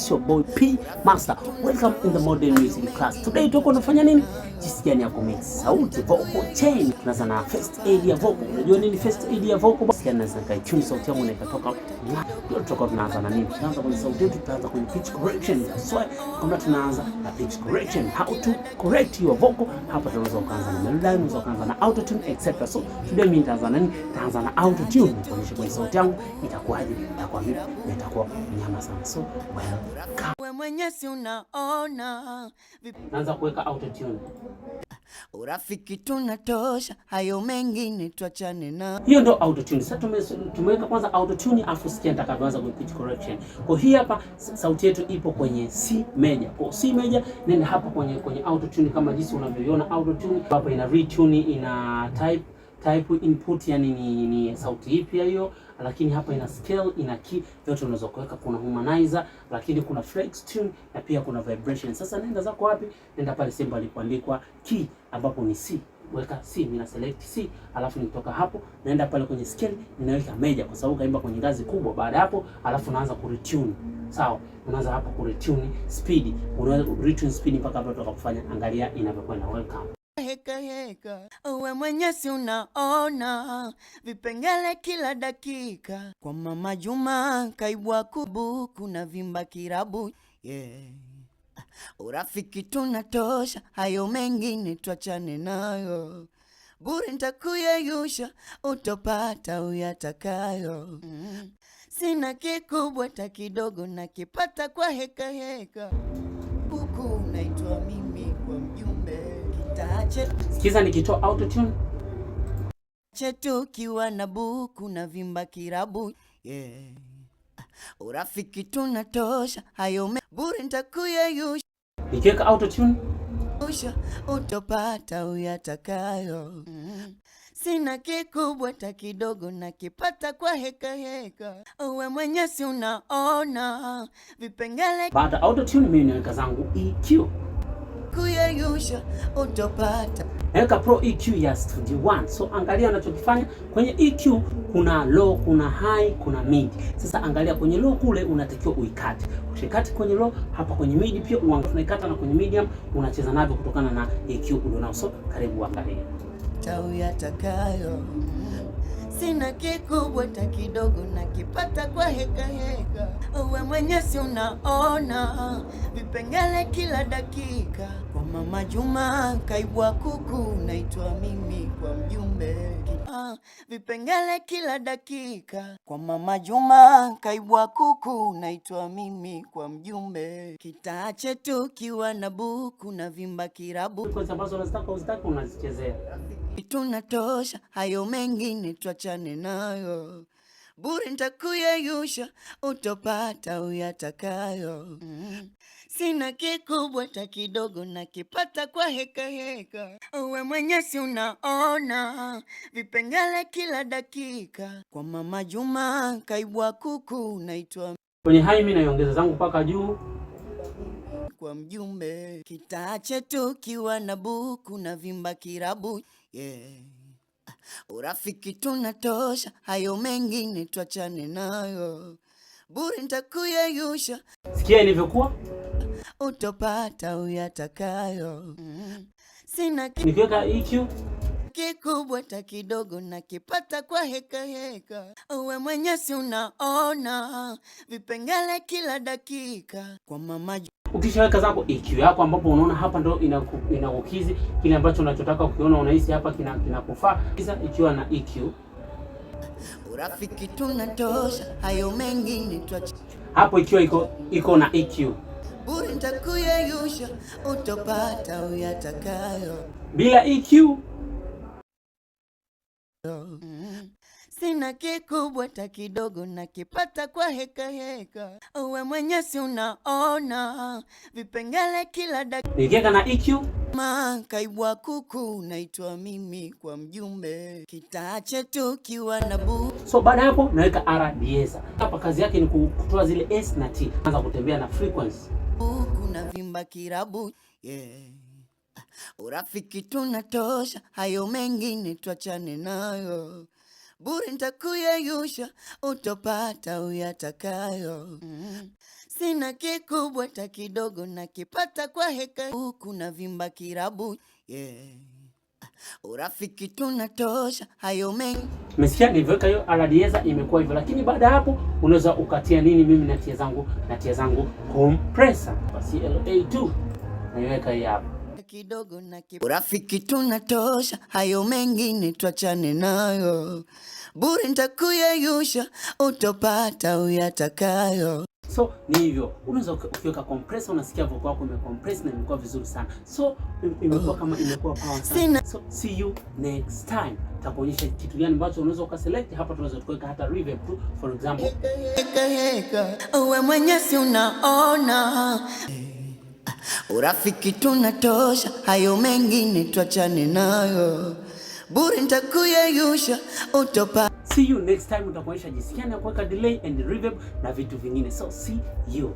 It's your boy P Master. Welcome in the modern music class. Today tuko tunafanya nini? Jinsi gani ya kumix sauti vocal chain. Tunaanza na first aid ya vocal. Unajua nini first aid ya vocal? Jinsi gani naweza nikaitune sauti yangu na ikatoka. Ndio tutakuwa tunaanza na nini? Tutaanza kwenye sauti yetu, tutaanza kwenye pitch correction. That's why kama tunaanza na pitch correction, how to correct your vocal. Hapa tunaweza kuanza na melody, unaweza kuanza na auto tune, etc. So today mimi nitaanza na nini? Nitaanza na auto tune, nikuonyeshe kwenye sauti yangu itakuwaje, itakuwa vipi, na itakuwa nyama sana. So welcome. We mwenye si unaona. Naanza kuweka auto tune. Urafiki tunatosha, hayo mengine tuachane na. Hiyo ndio auto tune. Sasa tumeweka kwanza auto tune, afu sikia nitakavyoanza kwa pitch correction. Kwa hii hapa sauti yetu ipo kwenye C major. Kwa C major nenda hapa kwenye auto tune kama jinsi unavyoiona auto tune. Hapa ina retune, ina type input, yani ni sauti ipi hiyo, lakini hapa ina scale, ina key, vyote unaweza kuweka. Kuna harmonizer, lakini kuna flex tune na pia kuna vibration. Sasa nenda zako wapi? Nenda pale sehemu alipoandikwa key ambapo ni C, weka C, nina select C, alafu nikitoka hapo naenda pale kwenye scale ninaweka major, kwa sababu kaimba kwenye ngazi kubwa. Baada hapo, alafu naanza kuretune. Sawa, unaanza hapo kuretune speed, una retune speed mpaka hapo utakapofanya. Angalia inavyokwenda. Welcome. Heka heka, we mwenye si unaona vipengele kila dakika. Kwa mama Juma kaibwa kubu kuna vimba kirabu, yeah. Urafiki tunatosha, hayo mengine tuachane nayo. Bure ntakuyeyusha, utopata uyatakayo. Sina kikubwa ta kidogo, nakipata kwa heka heka. Huku naitwa mimi kwa mjumbe kitache. Sikiza nikitoa auto tune. Chetu kiwa na buku na vimba kirabu, yeah. Urafiki tunatosha, hayo bure ntakuyeyusha. Nikiweka auto tune. Utopata uyatakayo. Sina kikubwa ta kidogo, nakipata kwa heka heka. Uwe mwenye si unaona vipengele. Baada auto tune mimi naweka zangu EQ. Kuyeyusha utopata. Naweka Pro EQ ya Studio One. So angalia anachokifanya kwenye EQ, kuna low, kuna high, kuna mid. Sasa angalia kwenye low kule unatakiwa uikate. Ukikata kwenye low, hapa kwenye mid pia unaikata na kwenye medium unacheza navyo kutokana na EQ ulionao. So karibu angalia. Uyatakayo. Sina kikubwa ta kidogo, nakipata kwa heka heka. Uwe mwenye si unaona vipengele kila dakika. Kwa mama Juma kaibwa kuku, naitwa mimi kwa mjumbe. Vipengele kila dakika. Kwa mama Juma kaibwa kuku, naitwa mimi kwa mjumbe. Kitaa chetu kiwa na buku na vimba kirabu. Frequency ambazo unazitaka uzitaka unazichezea. Tunatosha, hayo mengine tuachane nayo. Bure ntakuyeyusha, utopata uyatakayo. Sina kikubwa ta kidogo, nakipata kwa heka heka. Uwe mwenye si unaona vipengele kila dakika. Kwa mama Juma kaibwa kuku, naitwa kwenye high mimi naiongeza zangu mpaka juu. Kwa mjumbe kitaa chetu kiwa na buku na vimba kirabu, yeah. Urafiki tunatosha, hayo mengine tuachane nayo. Bure ntakuyeyusha. Sikia ilivyokuwa. Utopata uyatakayo. Sina nikiweka EQ kikubwa ta kidogo, nakipata kwa heka heka. Uwe mwenye si unaona vipengele kila dakika. Kwa mama Ukishaweka zako EQ yako ambapo unaona hapa ndo inakukizi kile ambacho unachotaka ukiona unahisi hapa kinakufaa, kina ikiwa na EQ. Urafiki tunatosha, hayo mengine tuache. Hapo ikiwa iko na EQ. Bure nitakuyeyusha, utopata uyatakayo. Bila EQ. Sina kikubwa ta kidogo, nakipata kwa heka heka. Uwe mwenye si unaona vipengele kila dakika. Nikiweka na EQ. Kaibwa kuku naitwa mimi kwa mjumbe kitaa chetu kiwa na bu. So baada hapo naweka R de-esser. Hapa kazi yake ni kutoa zile S na T. Anza kutembea na frequency. Kuna vimba kirabu, yeah. Urafiki tunatosha, hayo mengine tuachane nayo. Bure nitakuyeyusha, utopata uyatakayo. Sina kikubwa hata kidogo, nakipata kwa heka, huku na vimba kirabu, yeah. Urafiki tunatosha, hayo mengi. Umesikia nilivyoweka hiyo R de-esser imekuwa hivyo, lakini baada ya hapo unaweza ukatia nini? Mimi natia zangu compressor kwa CLA2, naiweka hii hapa. Kidogo na urafiki tunatosha, hayo mengine twachane nayo, bure nitakuyeyusha, utopata uyatakayo. So ni hivyo, unaweza ukiweka compressor, unasikia vocal yako imecompress na imekuwa vizuri sana. So imekuwa kama imekuwa power sana. So see you next time, takuonyesha kitu gani ambacho unaweza ukaselect hapa. Tunaweza tukaweka hata reverb tu, for example. Heka heka, uwe mwenye si unaona, urafiki tunatosha, hayo mengine twachane nayo, bure nitakuyeyusha, utopa See you next time, utakuonyesha jinsi gani ya kuweka delay and reverb na vitu vingine. So see you.